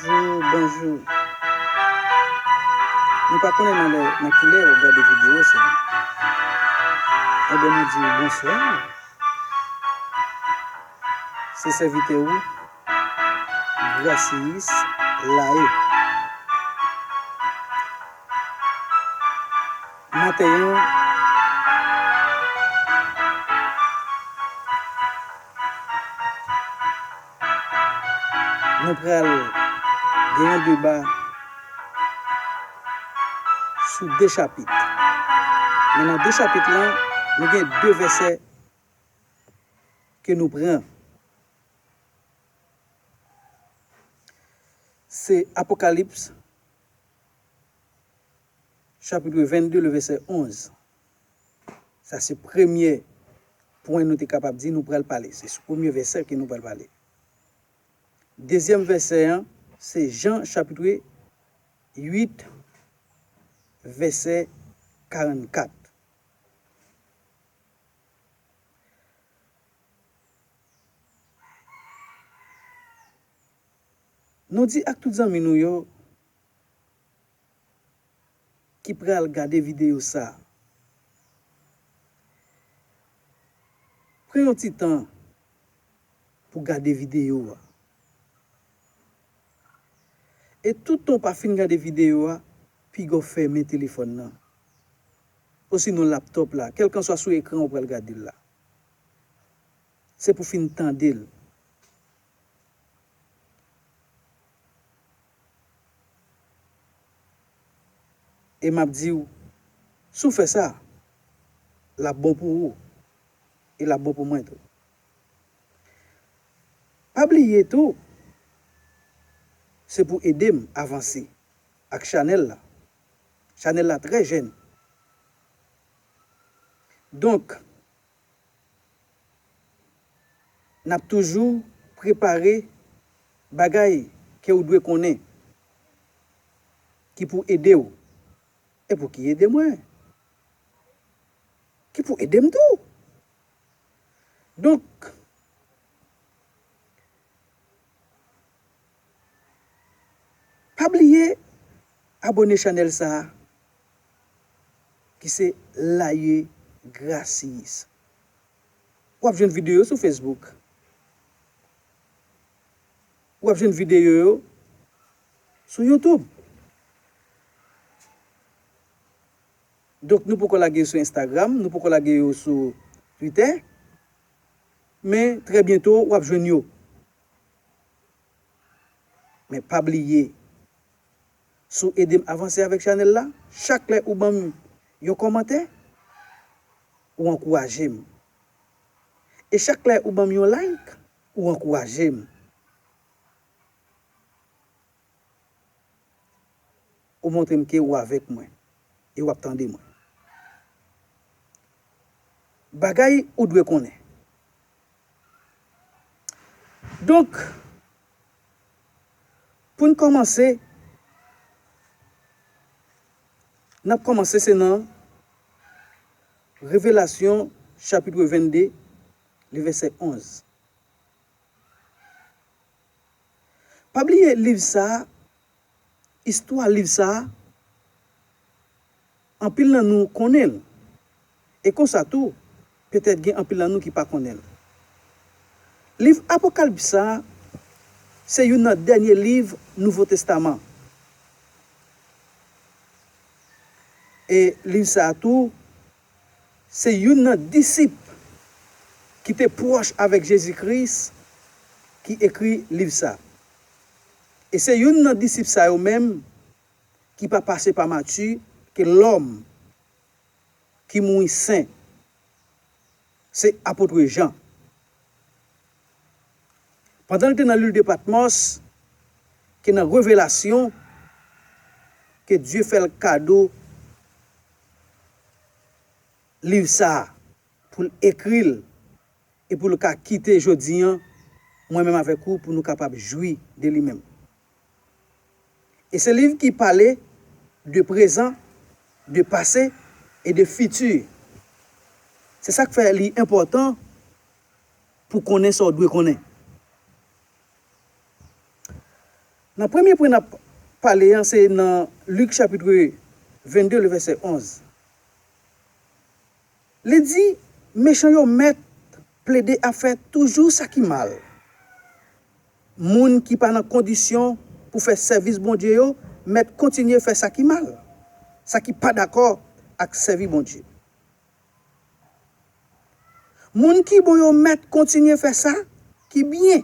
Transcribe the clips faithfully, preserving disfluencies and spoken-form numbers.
Bonjou, bonjou. Nou pa konnen nan lè, nan ki lè w ap gade videyo sa. Ebyen, nou di w bonswa. Se sèvitè w, Gracius Laye. Maten an, nou pral gen yon deba sou de chapit. Men nan de chapit lan, nou gen de vèsè ke nou pran. Se Apokalips, chapit vennde, le vèsè onz. Sa se premye pwen nou te kapab di nou pral pale. Se sou premye vèsè ke nou pral pale. Dezyèm vèsè an, se Jan chapit uit, vèsè karannkat. Nou di ak tout zanmi nou yo ki pral gade videyo sa a, pran yon ti tan pou gade videyo a. E toutan w pa fin gade videyo a, piga w fèmen telefòn nan. Osinon laptòp la, kèlkanswa sou ekran ou pral gade l la. Se pou fin tande l. E m ap di w, si w fè sa, l ap bon pou ou, e l ap bon pou mwen tou. Pa bliye tou, se pou ede m avanse ak chanèl la. Chanèl la trè jèn. Donk, n ap toujou prepare bagay ke w dwe konnen ki pou ede w. E pou ki ede mwen? Ki pou ede m tou? Donk, pa bliye abòne chanèl sa a, ki se Laye Gracius. W ap jwenn videyo yo sou Facebook. W ap jwenn videyo yo sou YouTube. Donk, nou poko lage yo sou Instagram, nou poko lage yo sou Twitter. Men, trè byento, w ap jwenn yo. Men pa bliye, si w ede m avanse avèk chanèl la, chak lè ou ban m yon kòmantè, ou ankouraje m. E chak lè ou ban m yon like, ou ankouraje m. Ou montre m ke ou avèk mwen e w ap tande mwen. Bagay ou dwe konnen. Donk, pou n kòmanse, n ap kòmanse se nan Revelasyon chapit vennde, le vèsè onz. Pa bliye liv sa a, istwa liv sa a, anpil nan nou konnen l. E konsa tou, petèt gen anpil nan nou ki pa konnen l. Liv Apokalips sa a, se youn nan dènye liv Nouvo Testaman. E liv sa a tou, se youn nan disip ki te pwòch avèk Jezi Kris ki ekri liv sa. E se youn nan disip sa yo menm ki pa pase pa mati ke lòm ki mouri sen. Se apot Jan. Pandan l te nan lil de Patmòs, ke nan revelasyon, ke Dye fè l kado liv sa a, pou l ekri l, e pou l ka kite jodi an, mwen menm avèk ou, pou nou kapab jwi de li menm. E se liv ki pale de prezan, de pase e de fiti. Se sa k fè li enpòtan pou konnen sa w dwe konnen. Nan premye pwen n ap pale an, se nan Lik chapit vennde, le vèsè onz. Li di, mechan yo mèt plede ap fè toujou sa ki mal. Moun ki pa nan kondisyon pou fè sèvis Bondye yo mèt kontinye fè sa ki mal, sa ki pa dakò ak sèvi Bondye. Moun ki bon yo mèt kontinye fè sa ki byen.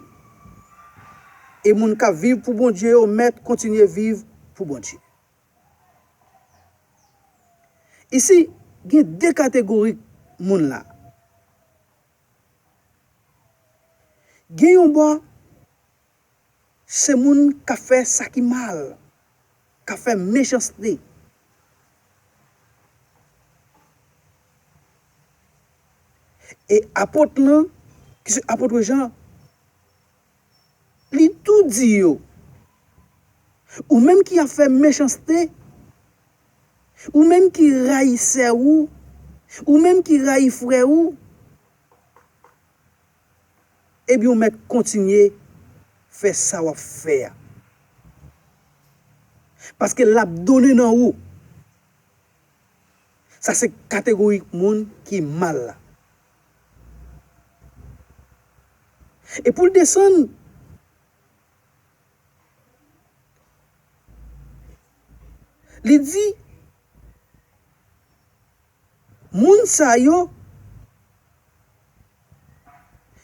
E moun k ap viv pou Bondye yo mèt kontinye viv pou Bondye. Isi, gen de kategori moun la. Gen yon bò, se moun k ap fè sa ki mal, k ap fè mechanste. E apot lan, ki se apot Jan, li tou di yo, ou menm ki ap fè mechanste, ou menm ki rayi sè ou, ou menm ki rayi frè ou, ebyen, ou mèt kontinye fè sa w ap fè a. Paske l ap donnen nan ou. Sa se kategori moun ki mal la. E pou l desann, li di, moun sa yo,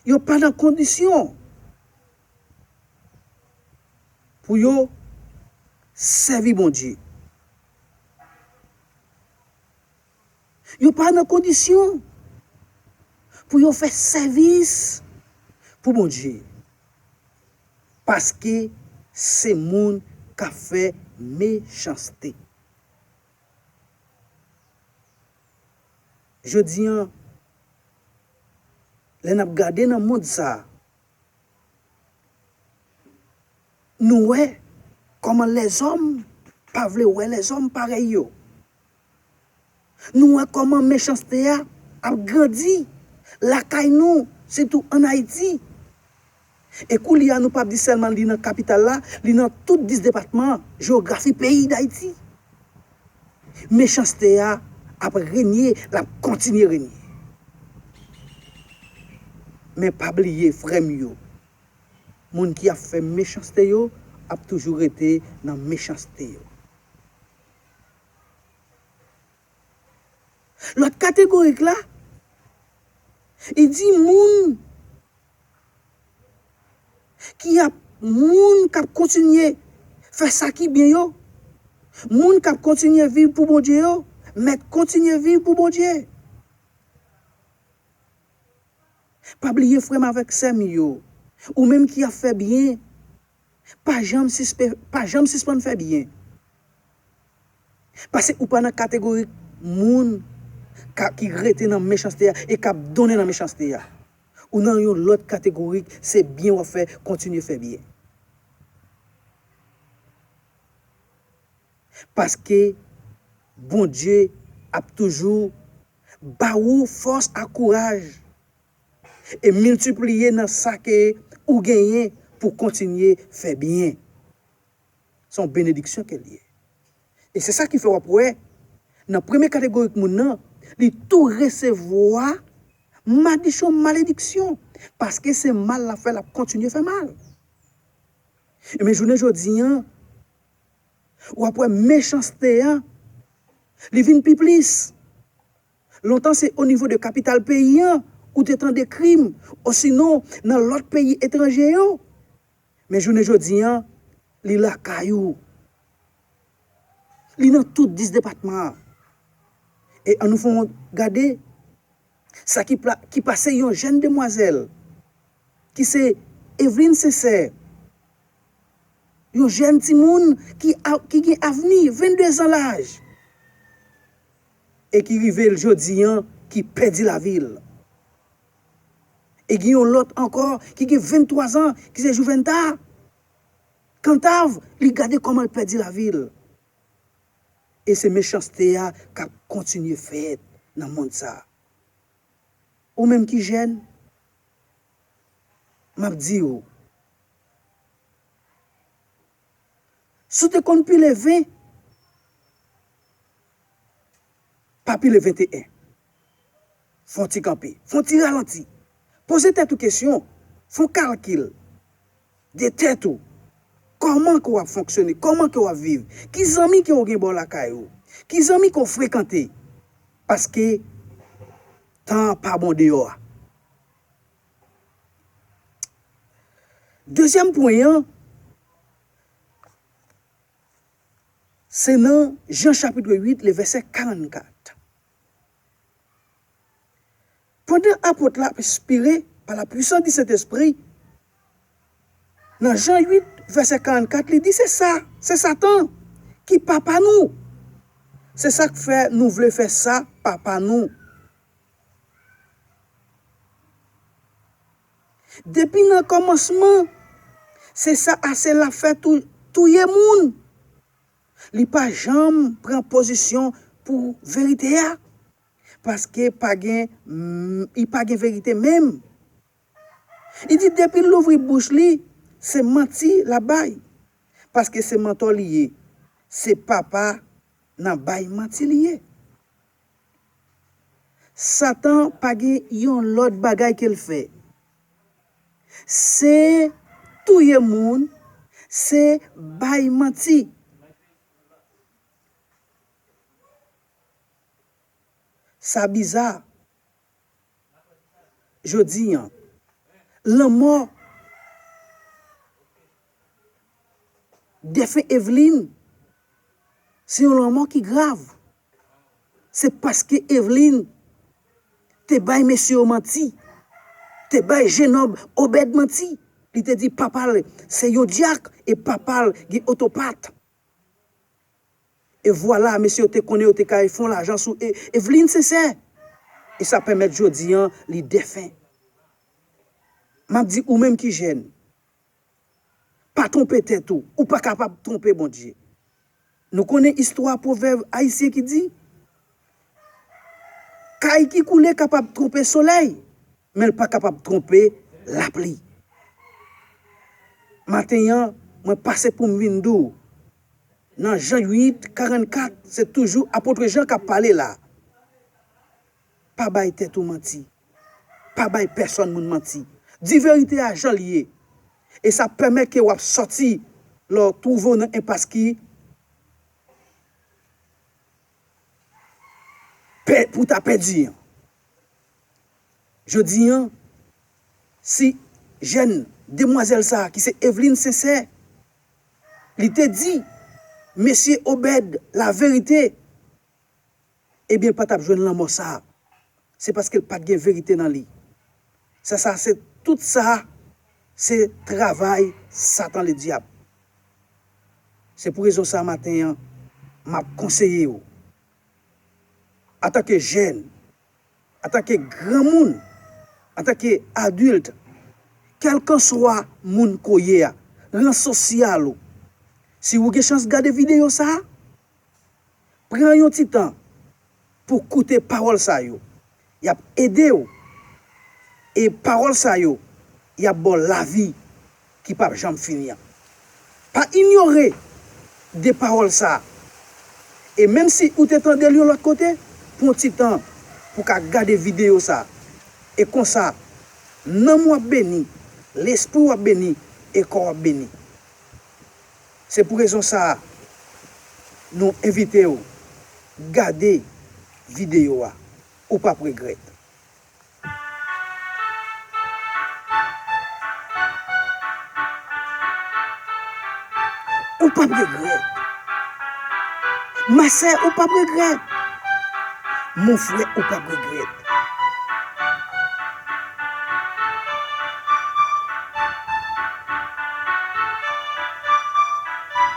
yo pa nan kondisyon pou yo sèvi Bondye. Yo pa nan kondisyon pou yo fè sèvis pou Bondye. Paske se moun k ap fè mechanste. Jodi an, lè n ap gade nan mond sa a, nou wè kòman lèzòm pa vle wè lèzòm parèy yo. Nou wè kòman mechanste a ap grandi lakay nou, sitou ann Ayiti. E koulye a, nou p ap di sèlman li nan kapital la, li nan tout dis depatman jewografi peyi Dayiti. Mechanste a ap renye, l ap kontinye renye. Men pa bliye, frè m yo, moun ki ap fè mechanste yo ap toujou rete nan mechanste yo. Lòt kategorik la, li di moun ki ap, moun k ap kontinye fè sa ki byen yo, moun k ap kontinye viv pou Bondye yo, mèt kontinye viv pou Bondye. Pa bliye, frè m avèk sè m yo, ou menm ki ap fè byen, pa janm sispe-, pa janm sispann fè byen. Paske ou pa nan kategori moun ka, ki rete nan mechanste a e k ap donnen nan mechanste a. Ou nan yon lòt kategori, se byen w ap fè, kontinye fè byen. Paske Bondye ap toujou ba ou fòs ak kouraj e miltipliye nan sa ke ou genyen pou kontinye fè byen. Se yon benediksyon ke l ye. E se sa ki fè w ap wè, nan premye kategorik moun nan, li tou resevwa madichon, malediksyon, paske se mal l ap fè, l ap kontinye fè mal. Ebyen, jounen jodi an, w ap wè mechanste a, li vin pi plis. Lontan, se o nivo de kapital peyi an, ou te tande krim, osinon nan lòt peyi etranje yo. Men jounen jodi an, li lakay ou. Li nan tout dis depatman an. E ann nou fè yon gade sa ki pla-, ki pase yon jèn demwazèl, ki se Evelyne Sincère, yon jèn timoun ki a-, ki gen avni, vennde zan laj, e ki rive l jodi an, ki pèdi lavi l. E gen yon lòt ankò ki gen venntwa zan, ki se Juventa Cantave, li gade kòman l pèdi lavi l. E se mechanste a k ap kontinye fèt nan mond sa a. Ou menm ki jèn, m ap di w, Si w te konn pile ven, pa pile venteyen. Fè yon ti kanpe, fè yon ti ralanti. Poze tèt ou kesyon, fè yon kalkil de tèt ou. Kòman ke w ap fonksyone? Kòman ke w ap viv? Ki zanmi ke w gen bò lakay ou? Ki zanmi ke w frekante? Paske tan an pa bon deyò a. Dezyèm pwen an, se nan Jan chapit uit, le vèsè karannkat. Pandan apot la ap enspire pa la puissance du Saint-Esprit, nan Jan uit, vèsè karannkat, li di, se sa, se Satan ki papa nou. Se sa k fè nou vle fè sa papa nou. Depi nan kòmansman, se sa ase l ap fè tou, touye moun. Li pa janm pran pozisyon pou verite a, paske pa gen, mm, li pa gen verite menm. Li di depi l louvri bouch li, se manti l ap bay, paske se mantò li ye, se papa nan bay manti li ye. Satan pa gen yon lòt bagay ke l fè. Se touye moun, se bay manti. Sa biza. Jodi an, lanmò dèfen Eveline, se yon lanmò ki grav. Se paske Eveline te bay mesye yo manti, te bay jenòm Obed manti. Li te di papa l se yon dyak e papa l gen otopat. E vwala, mesye yo te konnen yo te ka fè yon lajan sou E-, Eveline Sincère. E sa pèmèt jodi an, li dèfen. M ap di ou menm ki jèn, pa twonpe tèt ou, ou pa kapab twonpe Bondye. Nou konnen istwa pwovèb ayisyen ki di, kay ki koule kapab twonpe solèy, men l pa kapab twonpe lapli. Maten an, mwen pase pou m vin di w, nan Jan uit, karannkat, se toujou apot Jan k ap pale la. Pa bay tèt ou manti. Pa bay pèsonn moun manti. Di verite a jan l ye. E sa pèmèt ke w ap sòti lè w twouve w nan enpas ki pè-, pou w ta pèdi an. Jodi an, si jèn demwazèl sa a, ki se Eveline Sincère, li te di mesye Obed laverite, ebyen, l pa t ap jwenn lanmò sa a. Se paske l pa t gen verite nan li. Sa, sa, se, tout sa, se travay Satan Ledyab. Se pou rezon sa a, maten an, m ap konseye w, antanke jèn, antanke granmoun, antanke adilt, kèlkanswa moun ke w ye a, ran sosyal ou, si w gen chans gade videyo sa a, pran yon ti tan pou koute pawòl sa yo. Y ap ede w. E pawòl sa yo, y ap ba w lavi ki p ap janm fini an. Pa inyore de pawòl sa a. E menm si ou te tande l yon lòt kote, pran yon ti tan pou w ka gade videyo sa a. E konsa, nanm ou ap beni, lespri w ap beni, e kò w ap beni. Se pou rezon sa a, nou envite w gade videyo a. Ou p ap regrèt. Ou p ap regrèt. Ma sè, ou p ap regrèt. Mon frè, ou p ap regrèt.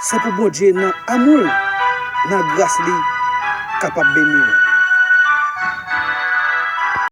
Se pou Bondye nan amou l, nan gras li, kapab beni w.